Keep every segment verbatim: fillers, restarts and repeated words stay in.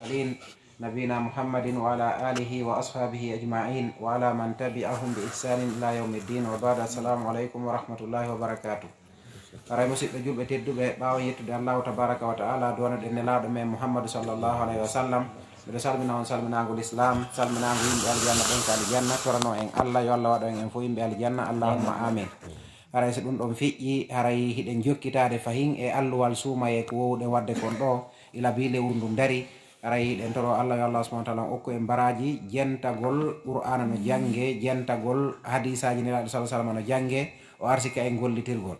المرسلين نبينا محمد وعلى آله وأصحابه أجمعين وعلى من تبعهم بإحسان إلى يوم الدين وبعد. السلام عليكم ورحمة الله وبركاته. Haray musiɓɓe julɓe tedduɓe, ɓaawo yettude Allahu tabaraka wa ta'ala, duwano ɗen Nelaaɗo men Muhammadu sallallahu alayhi wa sallam, miɗo salmina on salminaango Lislaam, salminaango yimɓe aljanna ɓen ka aljanna, torano en Allah, yo Allah waɗo en en fof yimɓe aljanna, Allahumma amin. Haray so ɗum ɗon feƴƴi, haray hiɗen jokkitaade fahin e alluwal suumayee ko wowɗen waɗde kon ɗoo, ila bi lewru ndun dari. Haray hiɗen toro Allah, yo Allah subhanahu wa ta'ala on okku en baraaji jentagol Qur'aana no jannge, jentagol hadiisaaji Nelaaɗo sallallahu alayhi wa sallam no jannge, o arsika en gollitirgol.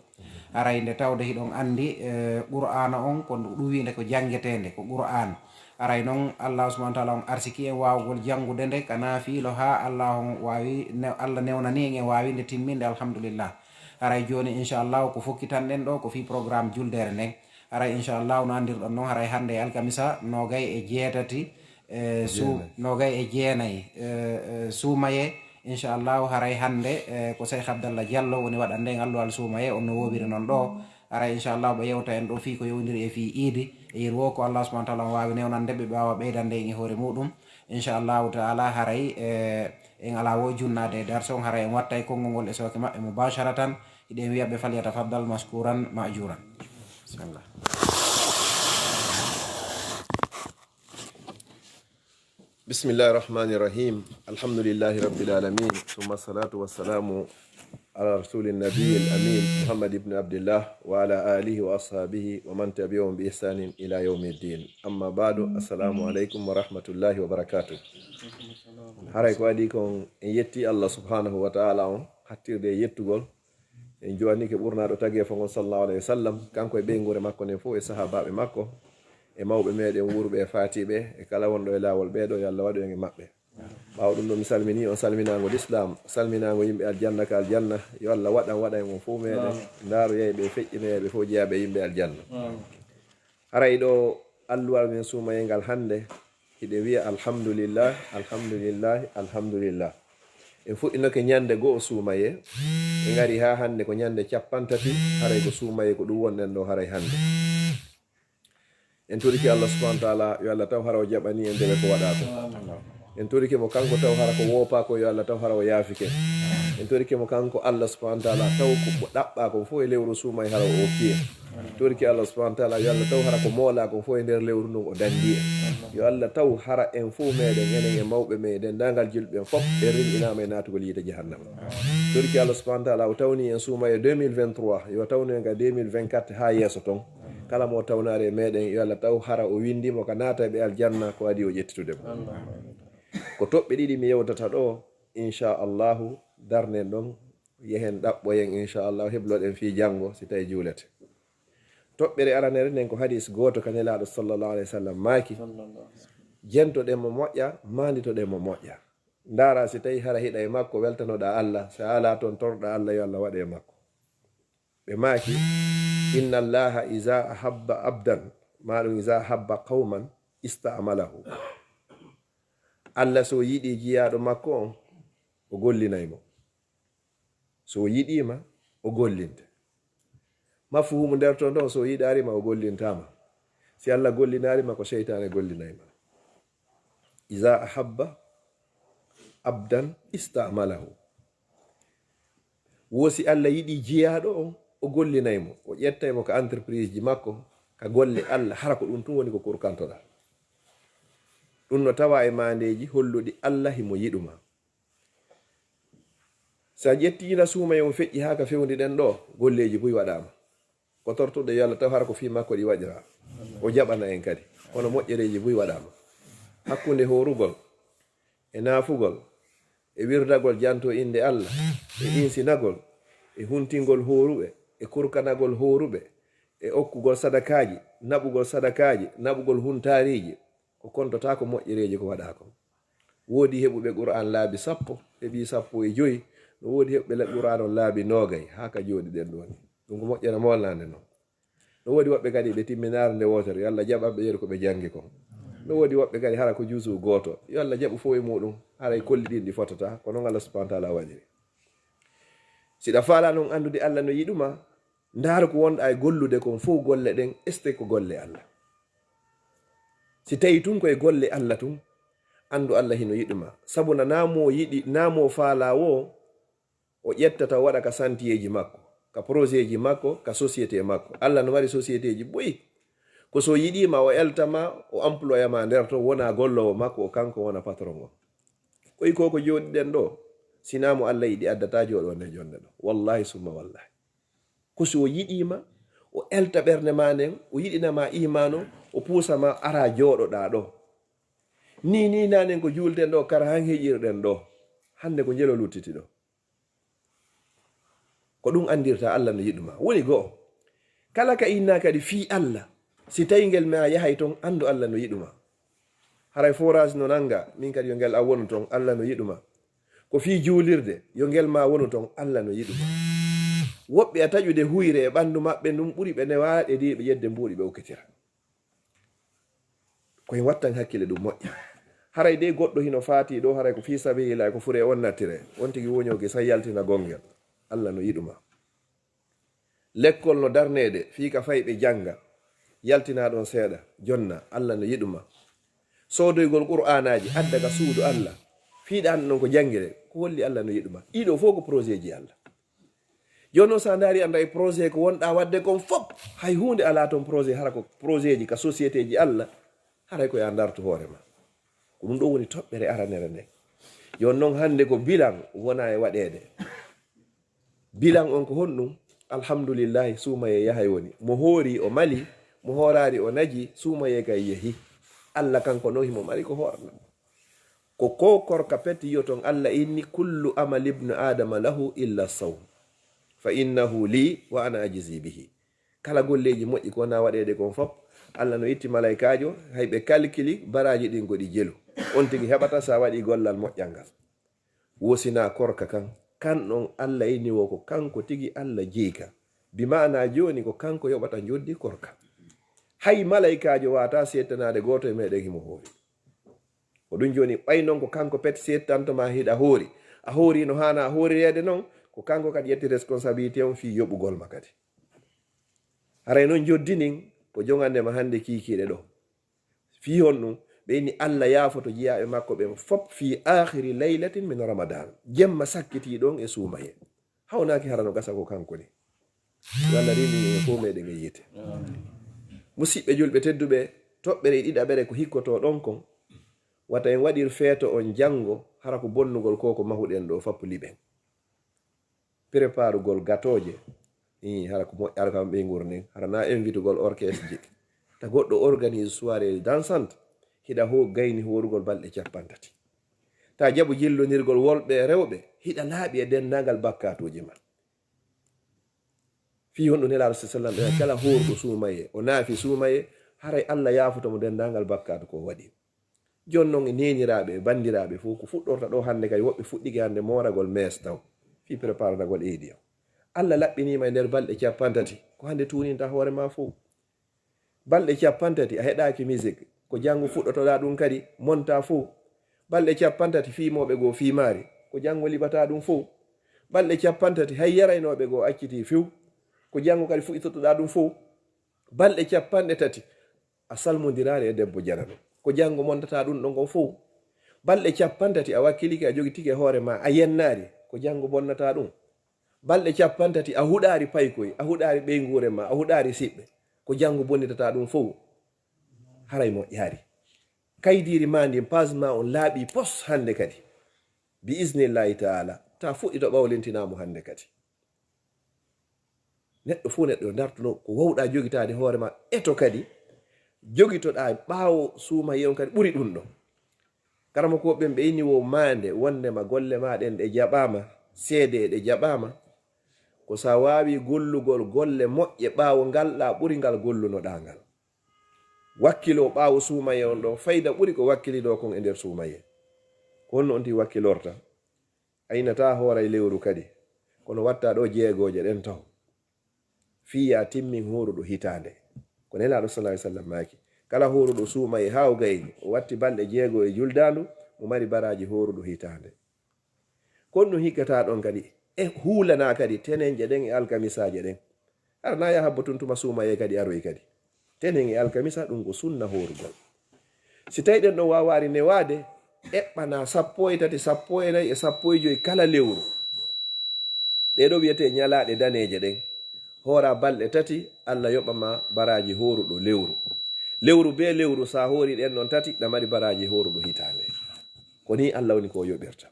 Haray nde tawde hiɗon anndi, eh, Qur'aana on ko ɗum wi'nde ko janngeteende, ko Qur'aan. Haray non Allah subhanahu wa ta'ala on arsiki en waawugol janngude nde ka naafiilo haa Allah on waawi, ne-, Allah newnani en en waawi nde timminde, alhamdulillah. Haray jooni, inchallahu, ko fokkitanɗen ɗoo ko fii programme juldeere nden. Haray, inchallahu, no anndirɗon non, haray hannde e alkamisa, noogay e jeetati, eh, su-, noogay e jeenay, eh, eh, suumayee. Inchallahu, haray hannde, eh, ko Cheikh Abdallah Diallo woni waɗande en alluwal suumayee, on no woowiri non ɗoo. Haray, inchallahu, ɓe yewta en ɗoo fii ko yowndiri e fii iidi. E yer woo ko Allah subhanahu wa ta'ala on waawi newnande ɓe, ɓe waawa ɓeydande en e hoore muɗum. Inchallahu ta'ala, haray, eh, en alaa woo junnaade e darse on, haray en wattay konngol ngol e sooke maɓɓe mubasharatan. Hiɗen wi'a ɓe, "فليتفضل مشكورا مأجورا." Bismillah. بسم الله الرحمن الرحيم. الحمد لله رب العالمين. ثم الصلاة والسلام على رسول النبي الأمين محمد بن عبد الله وعلى آله وأصحابه ومن تبعهم بإحسان إلى يوم الدين. أما بعد، السلام عليكم ورحمة الله وبركاته. Haray ko adii kon, en yetti Allah subhanahu wa ta'ala on, hattirde e yettugol. En jowanike ɓurnaaɗo tageefo ngon, sallallahu alayhi wa sallam, kanko e ɓeynguure makko nden fof, e sahaabaaɓe makko, e mawɓe meɗen wuuruɓe e faatiiɓe, e kala wonɗo e laawol ɓee ɗoo, yo Allah waɗu en e maɓɓe. Ɓaawo ɗum ɗoo, mi salminii on salminaango lislaam, salminaango yimɓe aljanna ka aljanna. Yo Allah waɗan, waɗa en on fof meɗen, ndaaroyay ɓe, feƴƴinoyay ɓe fof, jeyaaɓe e yimɓe aljanna. Haray ɗoo alluwal men suumayee ngal hannde, hiɗen wi'a alhamdulillah, alhamdulillah, alhamdulillah. En fuɗɗinoke ñande go'o suumayee, en ari haa hannde ko ñande cappanɗe tati, haray ko suumayee ko ɗum wonɗen ɗoo haray hannde. En torike Allah subhanahu wa ta'ala, yo Allah taw hara o jaɓanii en ndewe ko waɗaa ko. En torike mo kanko taw hara ko woopaa ko, yo Allah taw hara o yaafike. En torike mo kanko Allah subhanahu wa ta'ala taw ko, ko ɗaɓɓaa kon fof e lewru suumayee hara o okki en. Torike Allah subhanahu wa ta'ala, yo Allah taw hara ko moolaa kon fof e nder lewru ndun o danndii en. Yo Allah taw hara en fof meɗen, enen e mawɓe men, e denndaangal julɓe ɓen fof, en rinɗinaama e naatugol yiite jahannama. Torike Allah subhanahu wa ta'ala, o tawnii en suumayee deux mille vingt-trois, yo tawnu en ka deux mille vingt-quatre haa yeeso ton. Kala mo o tawnaari e meɗen, yo Allah taw hara o winndii mo ka naatayɓe aljanna, ko adii o ƴettitude mo. Ko toɓɓe ɗiɗi mi yewtata ɗoo, inchallahu, darnen ɗon, yehen ɗaɓɓoyen, inchallahu, hebloɗen fii janngo, si tawii juulete. Toɓɓere aranere nden ko hadiis gooto ka Nelaaɗo sallallahu alayhi wa sallam maaki, "Jentoɗen mo moƴƴa, maanditoɗen mo moƴƴa. Ndaara si tawii hara hiɗa e makko, weltanoɗaa Allah, si a alaa ton, torɗaa Allah, yo Allah waɗu e makko." Ɓe maaki, "Inna Allaha iza ahabba abdan, maa ɗum iza ahabba qawman, ista'malahu." Allah, so o yiɗii jiyaaɗo makko on, o gollinay mo. So o yiɗii ma, o gollinte. Mafhuumu nder ton ɗon, so o yiɗaari ma, o gollintaa ma. Si Allah gollinaari ma, ko seytaane gollinay ma. Iza ahabba abdan ista'malahu. Wo si Allah yiɗii jiyaaɗo on, o gollinay mo, o ƴettay mo ka entreprise ji makko, ka golle Allah, hara ko ɗum tun woni ko kurkantoɗaa. Ɗum no tawaa e maandeeji holluɗi Allah himo yiɗu ma. Si a ƴettii ina suumayee on feƴƴi haa ka fewndi ɗen ɗoo, golleeji buy waɗaama. Ko tortuɗo yo Allah taw hara ko fii makko ɗi waɗiraa. O jaɓana en kadi. Kono moƴƴereeji buy waɗaama. Hakkunde hoorugol, e naafugol, e wirdagol janto innde Allah, e insinagol, e huntingol hooruɓe, e kurkanagol hooruɓe, e okkugol sadakaaji, naɓugol sadakaaji, naɓugol huntaariiji, ko kontotaako moƴƴereeji ko waɗaa kon. Woodi heɓuɓe Qur'aan laabi sappo, heɓii sappo e joy, no woodi heɓuɓe la-, Qur'aan on laabi noogay, haa ka jooɗiɗen ɗoo ni. Ɗum ko moƴƴere moolnaande non. No woodi woɓɓe kadi ɓe timminaare nde wootere, yo Allah jaɓan ɓe yeru ko ɓe janngi kon. No woodi woɓɓe kadi hara ko juzu gooto, yo Allah jaɓu fof e muɗum, haray kolli ɗin ɗi fotataa, ko non Allah subhanahu wa ta'ala waɗiri. Si ɗa faalaa non anndude Allah no yiɗu ma, ndaaru ko wonɗaa e gollude kon fof golle ɗen, est-ce que ko golle Allah? Si tawii tun ko e golle Alla tun, anndu Alla hino yiɗu ma. Sabu na naamoo yiɗi, naamoo faalaa woo, o ƴettata o waɗa ka santiyeeji makko, ka projetji makko, ka société makko. Alla no mari sociétéji buy. Ko so yiɗii ma, o elta ma, o employa ma nder ton, wona golloowo makko, o kanko wona patron on. Koy ko ko jooɗiɗen ɗoo, si naa mo Alla yiɗi addataa jooɗoo nder jonde ɗoo. Wallahi summa wallahi. Ko si o yiɗii ma, o elta ɓernde maa nden, o yiɗina ma iimaano, o puusa ma araa jooɗoɗaa ɗoo. Nii, nii nanen ko juulten ɗoo, kara han heƴirɗen ɗoo. Hannde ko njelo luttiti ɗoo. Ko ɗum anndirta Alla no yiɗu ma. Woni go'o. Kala ka innaa kadi fii Alla, si tawii ngel ma yahay ton, anndu Alla no yiɗu ma. Haray forage no nannga, min kadi yo ngel an wonu ton, Alla no yiɗu ma. Ko fii juulirde, yo ngel ma wonu ton, Alla no yiɗu ma. Woɓɓe a taƴude huyre e ɓanndu maɓɓe, ɗum ɓuri ɓe newaade ɗi ɓe ƴedde mbuuɗi ɓe okkitira. Ko hen wattan hakkille ɗum moƴƴa. Haray de goɗɗo hino faati ɗoo, haray ko fii sabilillahi, ko fure on nattire. On tigi woñooki sa yaltina gongel. Alla no yiɗu ma. Lekkol no darneede, fii ka fay ɓe jannga. Yaltinaa ɗon seeɗa, jonna, Alla no yiɗu ma. Soodoygol Qur'aanaaji, adda ka suudu Alla. Fii ɗa annda non ko janngire, ko holli Alla no yiɗu ma. Ɗii ɗoo fof ko projetji Alla. Jooni non, so a ndaari, annda e projet ko wonɗaa waɗde kon fof, hay huunde alaa ton projet, hara ko projetji ka sociétéji Alla, haray ko yo a ndartu hoore ma. Ko ɗum ɗoo woni toɓɓere aranere nden. Jooni non, hannde ko bilan wona e waɗeede. Bilan on ko honɗum? Alhamdulillahi, suumayee yahay woni. Mo hoori o mali, mo hooraari o naji, suumayee kay yehi. Alla kanko non himo mari ko hoorna. Ko ko korka pet yi'oton Alla inni, "Kullu amali ibnu Adama lahu illa sawm, fa innahu li wa ana ajzi bihi." Kala golleeji moƴƴi ko wona waɗeede kon fof, Alla no itti malaykaajo, hay ɓe kalkili baraaji ɗin ko ɗi jelu. On tigi heɓata sa waɗi gollal moƴƴal ngal. Wosina korka kan, kan ɗon Alla inni wo ko kanko tigi Alla jeyka. Bi maana jooni ko kanko yoɓata njoddi korka. Hay malaykaajo waata settanaade gooto e meɗen himo hoori. Ko ɗum jooni, ɓay non ko kanko pet settanto ma hiɗa hoori. A hoori no haana a hoorireede non, ko kanko kadi yetti responsabilité on fii yoɓugol ma kadi. Haray non njoddi ndin ko jongande ma hannde kiikiiɗe ɗoo. Fii honɗum? Ɓe inni Alla yaafoto jiyaaɓe makko ɓen fof fii aakhiri laylatin min Ramadan. Jemma sakkitii ɗon e suumayee. Hawnaaki hara no gasa ko kanko ni. Yo Alla reenin en fof meɗen e yiite. Musiɓɓe julɓe tedduɓe, toɓɓere e ɗiɗaɓere ko hikkotoo ɗon kon. Wata en waɗir feeto on janngo, hara ko bonnugol ko ko mahuɗen ɗoo fof liɓen. Préparugol gatooje. Ii, hara ko moƴƴa, hara ko ɓe ngurni. Hara na invitugol orchestre ji. Ta goɗɗo organise soirée dansante, hiɗa ho-, gayni hoorugol balɗe cappanɗe tati. Ta jaɓu jillondirgol worɓe e rewɓe, hiɗa laaɓi e denndaangal bakkaatuuji ma. Fii honɗum Nelaaɗo sallallahu alaihi wasallam, kala hoorɗo suumayee, o naafi suumayee, haray Alla yaafoto mo denndaangal bakkaatu ko o waɗi. Jooni non e neeniraaɓe e banndiraaɓe fof, ko fuɗɗorta ɗoo hannde kadi, woɓɓe fuɗɗike hannde mooragol mees taw, fii preparanagol eedi on. Alla laɓɓinii ma e nder balɗe cappanɗe tati, ko hannde tuuninta hoore ma fof. Balɗe cappanɗe tati a heɗaaki musique, ko janngo fuɗɗotoɗaa ɗum kadi monta fof. Balɗe cappanɗe tati fiimooɓe goo fiimaari, ko janngo liɓataa ɗum fof. Balɗe cappanɗe tati hay yaraynooɓe goo accitii few, ko janngo kadi fuɗɗitotoɗaa ɗum fof. Balɗe cappanɗe tati a salmondiraali e debbo janano, ko janngo montataa ɗum ɗon kon fow. Balɗe cappanɗe tati a wakkilike, a jogitike hoore ma, a yennaari, ko janngo bonnataa ɗum. Balɗe cappanɗe tati a huɗaari paykoy, a huɗaari ɓeynguure ma, a huɗaari siɓɓe, ko janngo bonnitataa ɗum fow. Haray moƴƴaari. Kaydiiri ma ndin, page ma on laaɓii pos hannde kadi. Bi iznillaahi taala, ta fuɗɗito ɓawlintinaa mo hannde kadi. Neɗɗo fof neɗɗo dartuno ko wawɗaa jogitaade hoore ma, eto kadi jogitoɗaa ɓaawo suumayee on kadi ɓuri ɗum ɗon. Karamokooɓe ɓen ɓe inni wo maande wondema golle ma ɗen ɗe jaɓaama, seedee ɗe jaɓaama, ko sa waawi gollugol golle moƴƴe ɓaawo ngal ɗaa ɓuri ngal gollunoɗaa ngal. Wakkiloo ɓaawo suumayee on ɗoo, fayda ɓuri ko wakkilidoo kon e nder suumayee. Ko honno on tigi wakkilorta? A inataa hooray lewru kadi, kono watta ɗoo jeegooje ɗen taho. Fii yaa timmin hooruɗo hitaande. Ko Nelaaɗo sallallaahu alayhi wa sallam maaki, kala hooruɗo suumayee haa o gayni, o watti balɗe jeego e juldaandu, mo mari baraaji hooruɗo hitaande. Ko honɗum hikkataa ɗon kadi? E huulanaa kadi tenenje ɗen e alkamisaaje ɗen. Hara na yaha bo tun tuma suumayee kadi aroy kadi. Tenen e alkamisa, ɗum ko sunna hoorugol. Si tawi ɗen ɗon waawaali newaade, eɓɓanaa sappo e tati, sappo e nayi e sappo e joy kala lewru. Ɗee ɗoo wi'etee ñalaaɗe daneeje ɗen. Hooraa balɗe tati, Alla yoɓa ma baraaji hooruɗo lewru. Lewru bee lewru, si a hoorii ɗen ɗon tati, ɗa mari baraaji hooruɗo hitaande. Ko nii Alla woni ko o yoɓirta.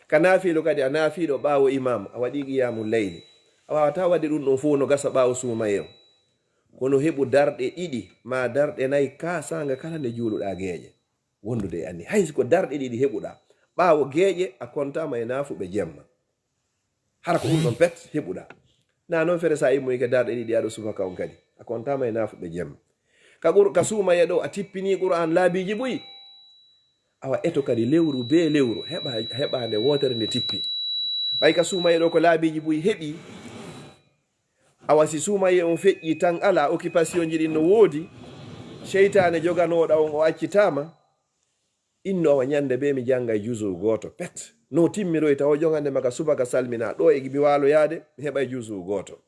Ka naafiilo kadi, a naafiiɗo ɓaawo imaam, a waɗii qiyaamu layli. A waawataa waɗde ɗun ɗon fow no gasa ɓaawo suumayee on. Kono heɓu darɗe ɗiɗi maa darɗe nay kaasaanga kala nde juuluɗaa geeƴe. Wondude e anniya. Hay si ko darɗe ɗiɗi heɓuɗaa, ɓaawo geeƴe a kontaama e naafuɓe jemma. Hara ko ɗun ɗon pet heɓuɗaa. Naa non fere si a immoyii ka darɗe ɗiɗi aɗo subaka on kadi, a kontaama e naafuɓe jemma. Ka Qur-, ka suumayee ɗoo a tippinii Qur'aan laabiiji buy. Awa eto kadi lewru bee lewru, heɓa, heɓa nde wootere nde tippi. Ɓay ka suumayee ɗoo ko laabiiji buy heɓii, awa si suumayee on feƴƴii tan alaa, occupation ji ɗin no woodi, seytaane joganooɗo on o accitaama, inno awa ñande bee mi janngay juzu gooto pet. No timmiroyta o jogande ma ka subaka salminaa, ɗoo e mi waaloyaade, mi heɓay juzu gooto.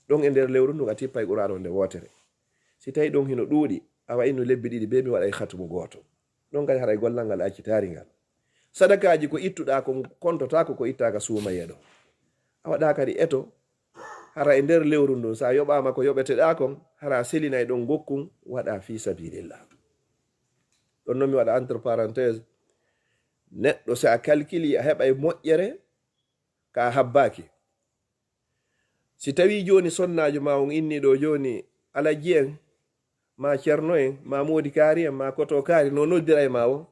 Ɗon e nder lewru ndun a tippay Qur'aana on nde wootere. Si tawi ɗon hino ɗuuɗi, awa innu lebbi ɗiɗi bee mi waɗay khatmu gooto. Ɗon kadi haray gollal ngal accitaali ngal. Sadakaaji ko ittuɗaa kon kontotaako ko ittaa ka suumayee ɗon. A waɗa kadi eto, hara e nder lewru ndun, si a yoɓaama ko yoɓeteɗaa kon, hara a selinay ɗon gokkun, waɗa fii sabiilillah. Ɗon non mi waɗa entre parenthèse, neɗɗo si a calculi a heɓay moƴƴere ka a habbaaki. Si tawii jooni sonnaajo maa on innii ɗoo jooni, Alajji en, maa Cerno en, maa Moodi Kaari en, maa Koto Kaari, no noddiray maa woo,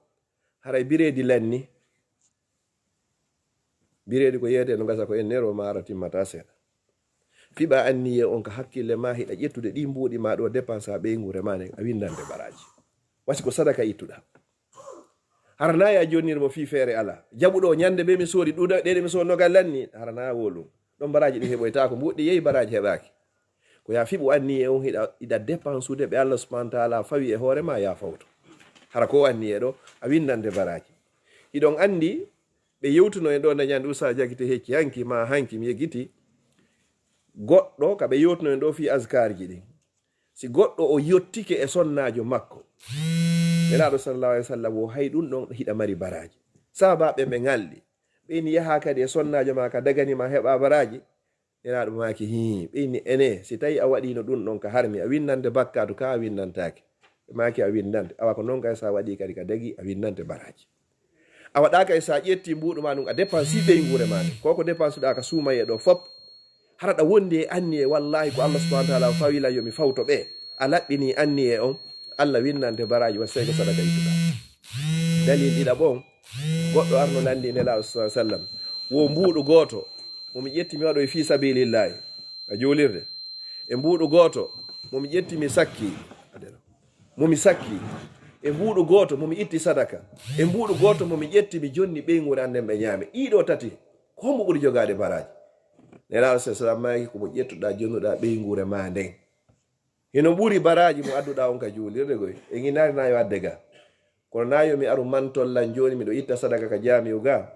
haray bireedi lanni. Bireedi ko yeetee no gasa ko en nero maa ara timmataa seeɗa. Fiɓaa anniyee on ka hakkille maa, hiɗa ƴettude ɗii mbuuɗi maa ɗoo dépense ɓeynguure maa nden, a winndande baraaji. Wasi ko sadaka ittuɗaa. Hara naa ya jonnir mo fii feere alaa. Jaɓuɗo o ñande bee mi soodi ɗuuɗa, ɗeɗe mi soodi noga lanni, hara naa woo ɗun. Ɗon baraaji ɗi heɓoytaako, mbuuɗi yehi baraaji heɓaaki. Ko ya fiɓu anniyee on hiɗa, hiɗa dépensude ɓe Allah subhanahu wa ta'ala fawi e hoore maa ya fawto. Hara ko anniyee ɗoo, a winndande baraaji. Hiɗon anndi, ɓe yewtuno en ɗoo nde ñande Usa Jakite hecci hanki, maa hanki mi yegiti. Goɗɗo ka ɓe yewtuno en ɗoo fii azkaarji ɗin. Si goɗɗo o yottike e sonnaajo makko, Nelaaɗo sallallahu alaihi wasallam wo hay ɗun ɗon hiɗa mari baraaji. Sahaabaaɓe ɓe ngalɗi. Ɓe inni yahaa kadi e sonnaajo maa ka dagani ma heɓa baraaji. Nelaaɗo maaki, hii, ɓe inni, enee, si tawi a waɗiino ɗun ɗon ka harmi, a winnante bakkaatu ka a winnantaake? Ɓe maaki, a winnante. Awa ko non kay, si a waɗii kadi ka dagi, a winnante baraaji. A waɗaaka e si a ƴetti mbuuɗu maa ɗun, a dépense ɓeynguure maa nden. Ko ko dépense ɗaa ka suumayee ɗoo fop. Hara ɗa wondi e anniyee, wallaahi ko Allah subhanahu wa ta'ala o fawila yo mi fawto ɓe. A laɓɓini anniyee on, Allah winnante baraaji wa sey ko sadaka ittuɗaa. Dalil ɗiɗaɓo on, goɗɗo arno lanndi Nelaaɗo sallallahu alaihi wasallam. Wo mbuuɗu gooto, mo mi ƴetti mi waɗoyi fii sabilillahi, ka juulirde. E mbuuɗu gooto, mo mi ƴetti mi sakki. Mo mi sakki, e mbuuɗu gooto mo mi itti sadaka, e mbuuɗu gooto mo mi ƴetti mi jonni ɓeynguure an nden ɓe ñaami. Ɗii ɗoo tati, ko hombo ɓuri jogaade baraaji? Nelaaɗo sallallahu alaihi wasallam maaki, ko mo ƴettuɗaa, jonnuɗaa ɓeynguure maa nden. Hino ɓuri baraaji mo adduɗaa on ka juulirde koy. E nginaari naa yo adde ga. Kono naa yo mi aru mantol lan jooni, miɗo itta sadaka ka jaami'u ga,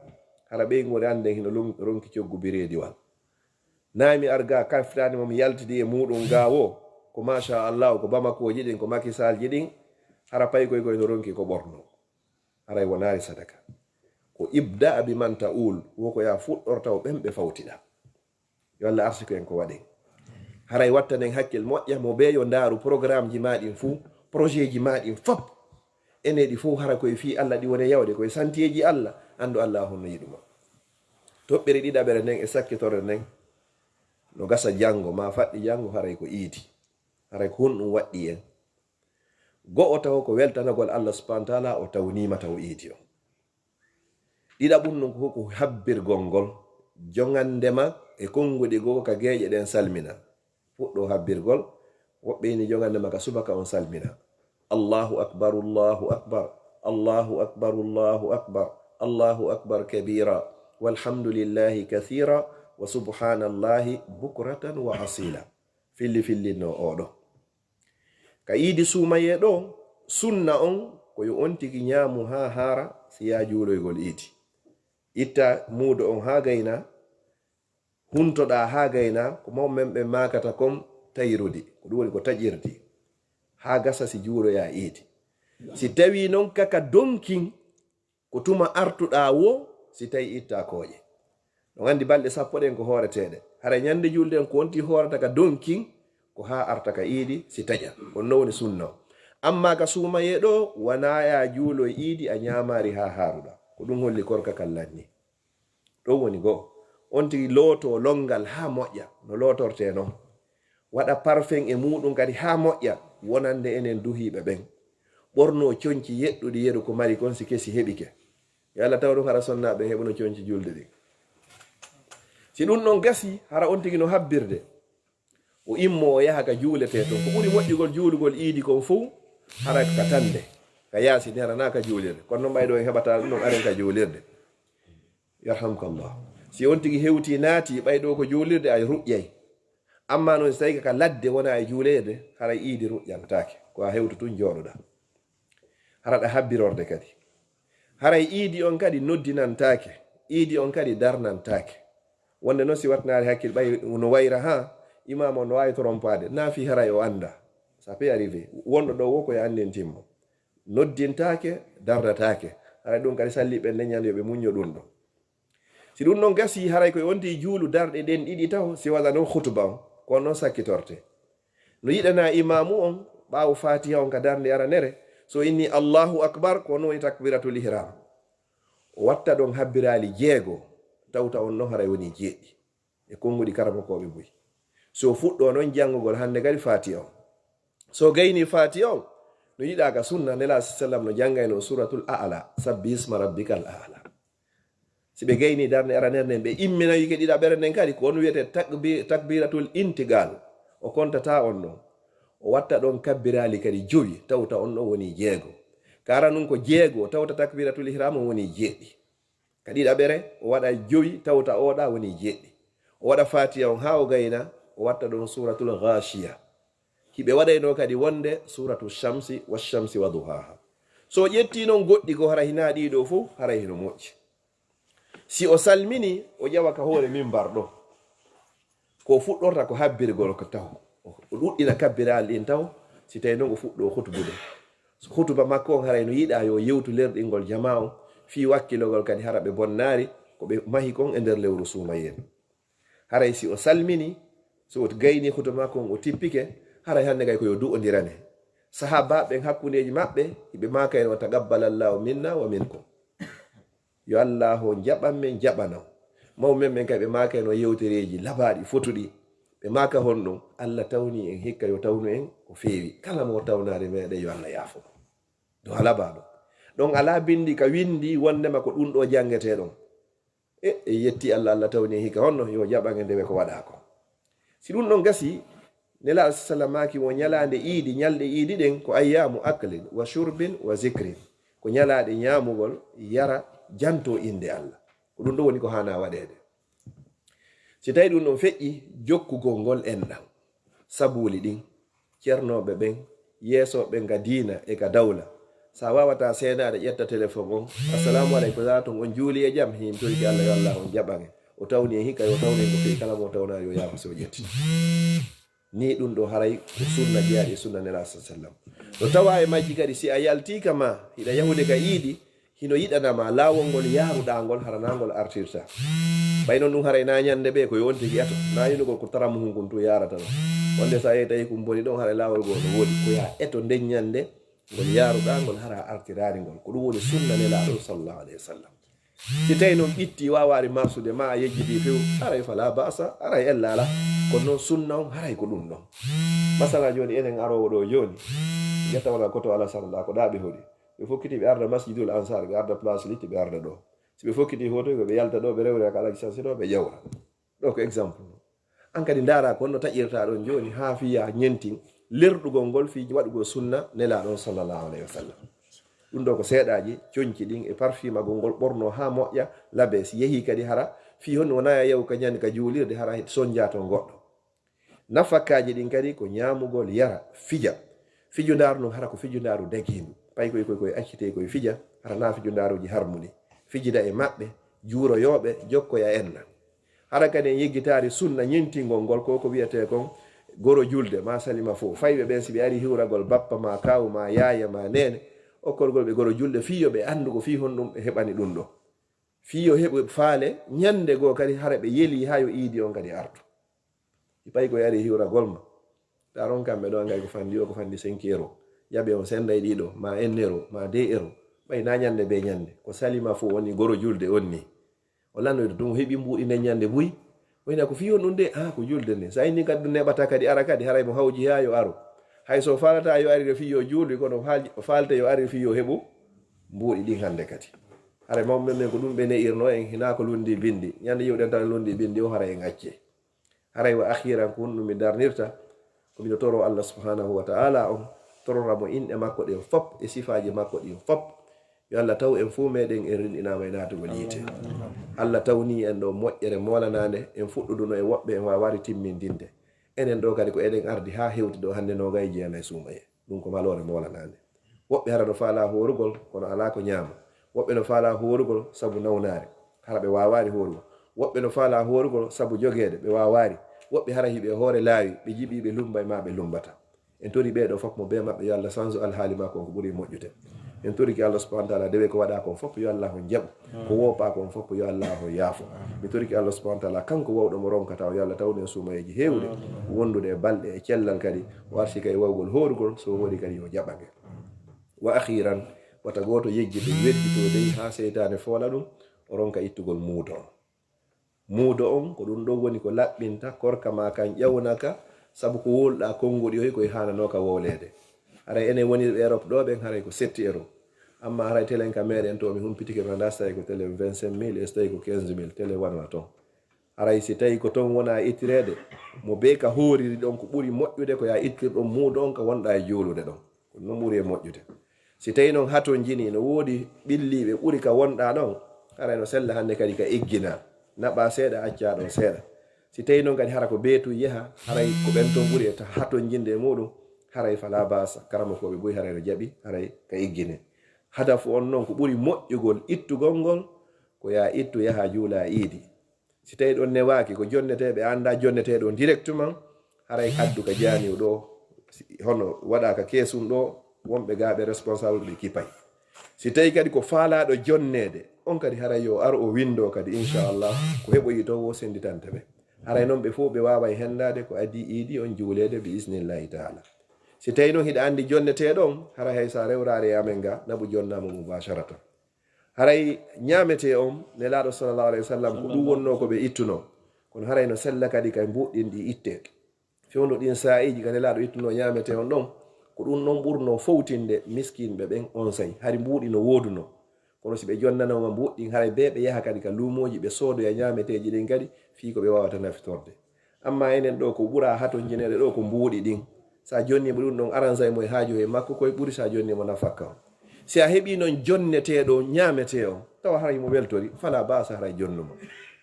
hara ɓeynguure an nden hino lon-, ronki coggu bireediwal. Naa mi ar ga kaftaani mo mi yaltidi e muuɗum ga wo, ko masha Allah, ko Bamakooji ɗin, ko Macky Sallji ɗin, hara paykoy koy no ronki ko ɓorno. Haray wonaali sadaka. Ko ibda bi man ta'ul, wo ko ya fuɗɗorta o ɓen ɓe fawtiɗa. Yo Allah arsiko en ko waɗen. Haray wattanen hakkil moƴƴa, mo bee yo ndaaru programmeji maa ɗin fuu, projetji maa ɗin fop. Ene ɗi fuu hara koye fii Allah ɗi woni yawde, koye santiyeeji Allah, anndu Allah honno yiɗuma. Toɓɓere ɗiɗaɓere nden e sakkitorde nden, no gasa janngo, maa faɗɗi janngo, haray ko iidi. Haray ko honɗum waɗɗi en? Go'o taw ko weltanagol Allah subhanahu wa ta'ala, o tawniima taw iidi on. Ɗiɗaɓun ɗun ko ko habbirgol ngol, jongande ma e konguɗi goo ka geeƴe ɗen salmina. Fuɗɗo habbirgol, woɓɓe ini jongande ma ka subaka on salmina. Allahu akbar, Allahu akbar, Allahu akbar, Allahu akbar, Allahu akbar kabira, walhamdulillahi kathira, wa subhanallahi bukratan wa asila. Filli fillinno oɗo. Ka iidi suumayee ɗoo, sunna on ko yo on tigi ñaamu haa haara si yaa juuloygol iidi. Itta muudo on haa gayna, huntoɗaa haa gayna, ko mawɓe men ɓen maakata kon tayrudi, ko ɗum woni ko taƴirdi, haa gasa si juuloyaa iidi. Si tawii non ka ka donkin, ko tuma artuɗaa woo, si tawii ittaa kooƴe. Ɗon anndi balɗe sappo ɗen ko hooreteeɗe. Hara ñande julde on ko wonti hoorata ka donkin, ko haa arta ka iidi, si taƴa. On non woni sunna on. Ammaa ka suumayee ɗoo, wanaa yaa juulo e iidi a ñaamaari haa haaruɗaa. Ko ɗum holli korka kan lanni. Ɗon woni goo. On tigi lootoo lonngal haa moƴƴa, no lootortee non. Waɗa parfum e muuɗum kadi haa moƴƴa, wonande enen duhiiɓe ɓen. Ɓornoo conci yeɗɗuɗi yeru ko mari kon si kesi heɓike. Yo Alla taw ɗum hara sonnaaɓe heɓuno conci julde ɗin. Si ɗum ɗon gasi, hara on tigi no habbirde. O immoo o yaha ka juuletee ton. Ko ɓuri moƴƴugol juulugol iidi kon fow, hara ka tande, ka yaasi, neranaa ka juulirde. Kono non ɓay ɗoo en heɓataa ɗum ɗon aren ka juulirde. Yarhamkallah. Si on tigi hewtii naatii, ɓay ɗoo ko juulirde, a ruƴƴay. Ammaa non si tawii ka ladde wonaa e juuleede, haray iidi ruƴƴantaake. Ko a hewtu tun jooɗoɗaa. Hara ɗa habbirorde kadi. Haray iidi on kadi noddinantaake. Iidi on kadi darnantaake. Wonde non si wattanaali hakkil ɓay no wayra haa imaam on no waawi torompaade. Naa fii haray o anndaa. Ça peut arriver. Wonɗo ɗoo woo ko yo anndintin mo. Noddintaake, darnataake. Haray ɗum kadi salliɓe nden ñande yo ɓe muñño ɗum ɗon. Si ɗum ɗon gasii, haray ko e on tigi juulu darɗe ɗen ɗiɗi taho, si wala non hutuba on, ko on ɗon sakkitorte. No yiɗanaa imaamu on, ɓaawo Faatiha on ka darnde aranere, so inni Allahu Akbar, ko on woni takbiratul ihram. O watta ɗon habbiraali jeego, tawta on ɗon haray woni jeeɗi. E konguɗi karamokooɓe buy. Si o fuɗɗoo non janngugol hannde kadi Faatiha on. So o gaynii Faatiha on, no yiɗaa ka sunna, Nelaaɗo sallam no janngayno Suuratul A'la, Sabbi isma rabbikal a'la. Si ɓe gaynii darnde aranere nden, ɓe imminayike ɗiɗaɓere nden kadi, ko on wiyetee takbi-, takbiratul intiqal. O kontataa on ɗon. O watta ɗon kabbiraali kadi jowi, tawta on ɗon woni jeego. Ka aranun ko jeego, tawta takbiratul ihram on woni jeeɗi. Ka ɗiɗaɓere, o waɗa jowi, tawta oɗa woni jeeɗi. O waɗa Faatiha on haa o gayna, o watta ɗon Suuratul Ghashiya. Hiɓe waɗayno kadi wonde Suuratu Shamsi, wa Shamsi wa duhaha. So o ƴettii non goɗɗi goo, haray hinaa ɗii ɗoo fow, haray hino moƴƴi. Si o salmini, o ƴawa ka hoore mimbar ɗoo. Ko o fuɗɗorta ko habbirgol ko taho. O ɗuɗɗina kabbiraali ɗin taho, si tawii non o fuɗɗoo hutubude. Hutuba makko on haray no yiɗaa yo yewtu lerɗingol jamaa on, fii wakkilogol kadi hara ɓe bonnaari ko ɓe mahi kon e nder lewru suumayee. Haray si o salmini, si o gaynii hutuba makko on, o tippike, haray hannde kay ko yo du'ondirane. Sahaabaaɓe ɓen hakkundeeji maɓɓe, hiɓe maakayno, "Taqabbalallahu minna wa minkum." Yo Allaahu on jaɓan men, jaɓana on. Mawɓe men ɓen kay ɓe maakayno yewtereeji labaaɗi, fotuɗi. Ɓe maaka honɗum? Alla tawnii en hikka yo tawnu en ko feewi. Kala mo o tawnaali meɗen, yo Alla yaafo mo. Ɗum alaa baaɗo. Ɗon alaa binndi ka winndi wonndema ko ɗum ɗoo janngetee ɗon. E, e yetti Alla, Alla tawni hikka honno yo jaɓan e ndewe ko waɗaa ko. Si ɗum ɗon gasi, Nelaaɗo sallam maaki wo ñalaande iidi, ñalɗe iidi ɗen ko ayyaamu aklin wa shurbin wa zikrin. Ko ñalaaɗe ñaamugol, yara, janto innde Alla. Ko ɗum ɗo woni ko haanaa waɗeede. Si tawii ɗum ɗon feƴƴi, jokkugol ngol enɗan. Sabuuli ɗin, cernooɓe ɓen, yeesooɓe ɓen ka diina e ka dawla. Sa waawataa seenaade, ƴetta telefon on. "Assalaamu aleykum, ko ɗa ton, on juuli e jam?" "Hin, mi torike Alla, yo Alla on jaɓan en." O tawni en hikka, yo tawnu en ko feƴƴi, kala mo o tawnaali, yo yaafo si o ƴetti. Nii ɗum ɗo haray ko sunna jeyaaɗi e sunna Nelaaɗo sallam. No tawaa e majji kadi, si a yaltii ka maa, hiɗa yahude ka iidi, hino yiɗana ma laawol ngol yaaruɗaa ngol, hara naa ngol artirta. Ɓay non ɗum haray naa ñande ɓe ko yo on tigi eto, naa yinugol ko taramuhun kun tun yaarata non. Wonde so a yehi tawi kun boni ɗon, haray laawol ngol no woodi. Ko yaa eto nden ñande ngol yaaruɗaa ngol, hara a artiraali ngol. Ko ɗum woni sunna Nelaaɗo sallallahu alayhi wa sallam. Si tawi non ɓitti waawaali marsude, ma a yejjiti few, haray falaa ba'sa, haray ella alaa. Kono non sunna on, haray ko ɗum ɗon. Masala jooni, enen aroowo ɗo jooni, jetta wala koto Alasan ɗa, ko ɗa ɓe hoɗi. Ɓe fokkiti ɓe arda Masjidul Ansar, ɓe arda Place Litti, ɓe arda ɗo. Si ɓe fokkiti hoto, ɓe yalta ɗo, ɓe rewra ka Alaji Sansi ɗo, ɓe ƴawra. Ɗo ko exemple. An kadi ndaara ko honno taƴirta ɗon jooni haa fiya ñentin lerɗugol ngol fii waɗugol sunna Nelaaɗo on sallallahu alayhi wa sallam. Ɗum ɗo ko seeɗaaji conci ɗin e parfumagol ngol ɓorno haa moƴƴa, labe si yehii kadi hara fii honno wonaa yahu ka ñande ka juulirde hara sonjaa ton goɗɗo. Nafakaaji ɗin kadi ko ñaamugol, yara, fija. Fijundaaru ndun hara ko fijundaaru dagiindu. Pay koy koy koy accitee koy fija, hara naa fijundaaruuji harmuni. Fijida e maɓɓe, juuroyooɓe, jokkoya enna. Hara kadi en yeggitaali sunna ñentingol ngol, ko ko wi'etee kon goro julde, maa salima fow. Fayɓe ɓen si ɓe arii hiwragol bappa maa kaawu maa yaaya maa neene, Okkorgol ɓe goro julde, fii yo ɓe anndu ko fii honɗun ɓe heɓani ɗun ɗoo. Fii yo heɓu faale, ñande goo kadi hara ɓe yelii haa yo iidi on kadi artu. Si payi ko yari hiwragol ma, ta ronkan ɓe ɗoo, an kay ko fanɗi o, ko fanɗi cinq euros. Jaɓe on senda e ɗiɗo, ma un euro, ma deux euros. Ɓay na ñande be ñande. Ko salima fow woni goro julde on nii. O lannoyto tun, o heɓi mbuuɗi nden ñande buy. O ina ko fii honɗun de, ah, ko julde nden. Sa inni kadi ɗun neɓata kadi ara kadi, haray mo hawji haa yo aru. Hay so faalataa yo arire fii yo juulu, kono o faal-, o faaltee yo arire fii yo heɓu mbuuɗi ɗin hande kadi. Haray mawɓe men ko ɗun ɓe ne'irno en, hinaa ko lunndii binndi. Ñande yi'uɗen tan lunndii binndi o, haray en accee. Haray wa akhiran, ko honɗun mi darnirta, ko miɗo toroo Allah subhanahu wa ta'ala on, torora mo inɗe makko ɗen fop e sifaaji makko ɗin fop. Yo Allah taw en fow meɗen en rinɗinaama e naatugol yiite. Allah tawnii en ɗoo moƴƴere moolanaande, en fuɗɗuduno e woɓɓe en waawaali timmindinde. Enen ɗoo kadi ko eɗen ardi haa hewti ɗoo hannde noogay e jeenay suumayee. Ɗun ko maloore moolanaande. Woɓɓe hara no faalaa hoorugol, kono alaa ko ñaama. Woɓɓe no faalaa hoorugol sabu nawnaare, hara ɓe waawaali hoorugol. Woɓɓe no faalaa hoorugol sabu jogeede, ɓe waawaali. Woɓɓe hara hiɓe e hoore laawi, ɓe jiɓii ɓe lummbay maa ɓe lummbataa. En torii ɓee ɗoo fof mo bee maɓɓe, yo Allah sansu alhaali makko on ko ɓuri moƴƴude. En torike Allah subhanahu wa ta'ala, dewe ko waɗaa kon fof, yo Allah on jaɓu. Ko woopaa kon fof, yo Allah on yaafo. Mi torike Allah subhanahu wa ta'ala, kanko wawɗo mo ronkata o, yo Allah tawnu en suumayeeji heewuɗe, wondude e balɗe e cellal kadi, o arsika e wawgol hoorugol, so o hoori kadi yo jaɓa nge. Wa akhiran, wata gooto yejjito wedditoo dey haa seytaane foola ɗun, o ronka ittugol muudo on. Muudo on, ko ɗun ɗon woni ko laɓɓinta korka maa kan, ƴawna ka, sabu ko wowluɗaa konnguɗi hoy ko e haananoo ka wowleede. Haray enen wonirɓe Europe ɗoo ɓen, haray ko sept euros. Amma haray telen ka meɗen to, mi humpitike mi anndaa si tawi ko telen vingt-cinq mille, e si tawi ko quinze mille, telen wano ton. Haray si tawi ko ton wonaa ittireede, mo bee ka hooriri ɗon, ko ɓuri moƴƴude ko yaa ittir ɗon muudo on ka wonɗaa e juulude ɗon. Ko non ɓuri e moƴƴude. Si tawi non hatonjini, no woodi ɓilliiɓe ɓuri ka wonɗaa ɗon, haray no sella hannde kadi ka egginaa, naɓaa seeɗa, accaa ɗon seeɗa. Si tawi non kadi hara ko bee tun yaha, haray ko ɓen ton ɓuri e ta-, hatonjinde e muuɗun, haray falaa baasa, karamokooɓe buy haray no jaɓi, haray ka egginee. Hadafu on non ko ɓuri moƴƴugol ittugol ngol, ko yaa ittu yaha juulaa iidi. Si tawii ɗon newaaki, ko jonneteeɓe, a anndaa jonneteeɗo on directement, haray addu ka jaaniw ɗoo, si, hono waɗaa ka keesun ɗoo, wonɓe gaa ɓe responsable ɓe kipay. Si tawii kadi ko faalaaɗo jonneede, on kadi haray yo ar o winndoo kadi, inchallah, ko heɓoyi ton woo sennditante ɓe. Haray non ɓe fow ɓe waaway henndaade ko adii iidi on juuleede bi isnillahi taala. Si tawii non hiɗa anndi jonneteeɗo on, haray hay sa rewraare e amen gaa, naɓu jonnaamo mubasharatan. Haray ñaametee on, Nelaaɗo sallallahu alayhi wa sallam, ko ɗun wonnoo ko ɓe ittunoo. Kono haray no sella kadi ka mbuuɗi ɗin ɗi ittee. Fewndo ɗin saa'iiji ka Nelaaɗo ittunoo ñaametee on ɗon, ko ɗun ɗon ɓurnoo fowtinde miskinɓe ɓen onsay. Hari mbuuɗi no woodunoo. Kono si ɓe jonnanooma mbuuɗi ɗin, haray bee ɓe yaha kadi ka luumooji ɓe soodoya ñaameteeji ɗin kadi, fii ko ɓe waawata nafitorde. Amma enen ɗoo ko ɓuraa hatonjineede ɗoo ko mbuuɗi ɗin. Sa jonnii mo ɗun ɗon aransay mo e haaju he makko koy ɓuri sa jonnii mo nafakka on. Si a heɓii non jonneteeɗo ñaametee on, tawa haray mo weltori, falaa baasa haray jonnu mo.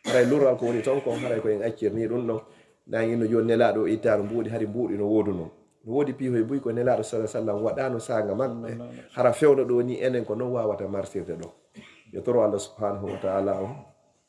Haray lurral ko woni ton kon, haray ko en accir nii ɗun ɗon. Naangi no jooni Nelaaɗo o ittaano mbuuɗi, hari mbuuɗi no woodunoo. No woodi piihoy buy ko Nelaaɗo sallallahu alayhi wa sallam waɗaano saanga maɓɓe. Hara fewndo ɗoo nii enen ko non waawata marsirde ɗoo. Yo toro Allah subhanahu wa ta'ala on.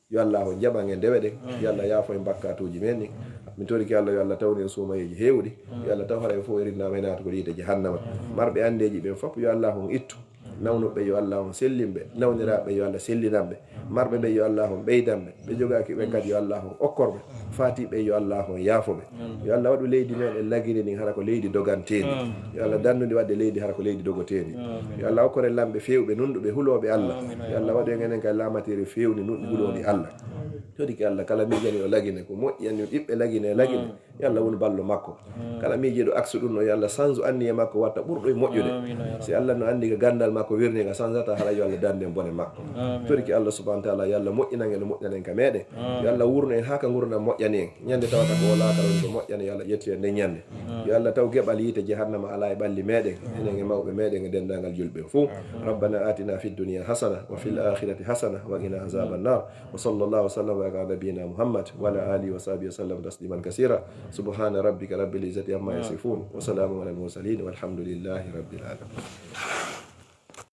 Yo Allah on jaɓan en dewe ɗen. Yo Allah yaafo en bakkaatuuji men ɗin. Min torike Allah yo Allah tawnu en suumayeeji heewuɗi. Yo Allah taw haray fow e rinnaama e naatugol yiite jahannama. Marɓe anndeeji ɓen fow yo Allah on ittu. Nawnuɓe yo Allah on sellin ɓe. Nawniraaɓe yo Allah sellinan ɓe. Marɓe ɓe yo Allah on ɓeydan ɓe. Ɓe jogaaki ɓen kadi yo Allah on okkor ɓe. Faatiiɓe yo Allah on yaafo ɓe. Yo Allah waɗu leydi meɗen Lagine ndin hara ko leydi doganteendi. Yo Allah dandu ndi waɗde leydi hara ko leydi dogoteendi. Yo Allah okkor en lamɓe feewɓe, nunɗuɓe, hulooɓe Allah. Yo Allah waɗu en enen kadi laamateeri feewndi, nunɗi, huloondi Allah. Torike Allah, kala miijaniiɗo Lagine, ko moƴƴani ɓiɓɓe Lagine e Lagine, yo Allah wonu ballo makko. Kala miijiiɗo aksu ɗun ɗon, yo Allah sansu anniya makko, watta ɓurɗo e moƴƴude. Si Allah no anndi ka ganndal makko wirni, ka sansataa, haray yo Allah dandu en bone makko. Torike Allah subhanahu wa ta'ala, yo Allah moƴƴinan en, moƴƴanen ka meɗen. Yo Allah wurnu en haa ka ngurndan moƴƴani en. Ñande tawata ko o laakara woni ko moƴƴani, yo Allah ƴettu en nden ñande. Yo Allah taw geɓal yiite jahannama alaa e ɓalli meɗen, enen e mawɓe meɗen e denndaangal julɓe ɓen fow. ربنا آتنا في الدنيا حسنة وفي الآخرة حسنة وقنا عذاب النار. وصلى الله وسلم وبارك على نبينا محمد وعلى آله وصحبه وسلم تسليما كثيرا. سبحان ربك رب العزة عما يصفون. وسلام على المرسلين والحمد لله رب العالمين.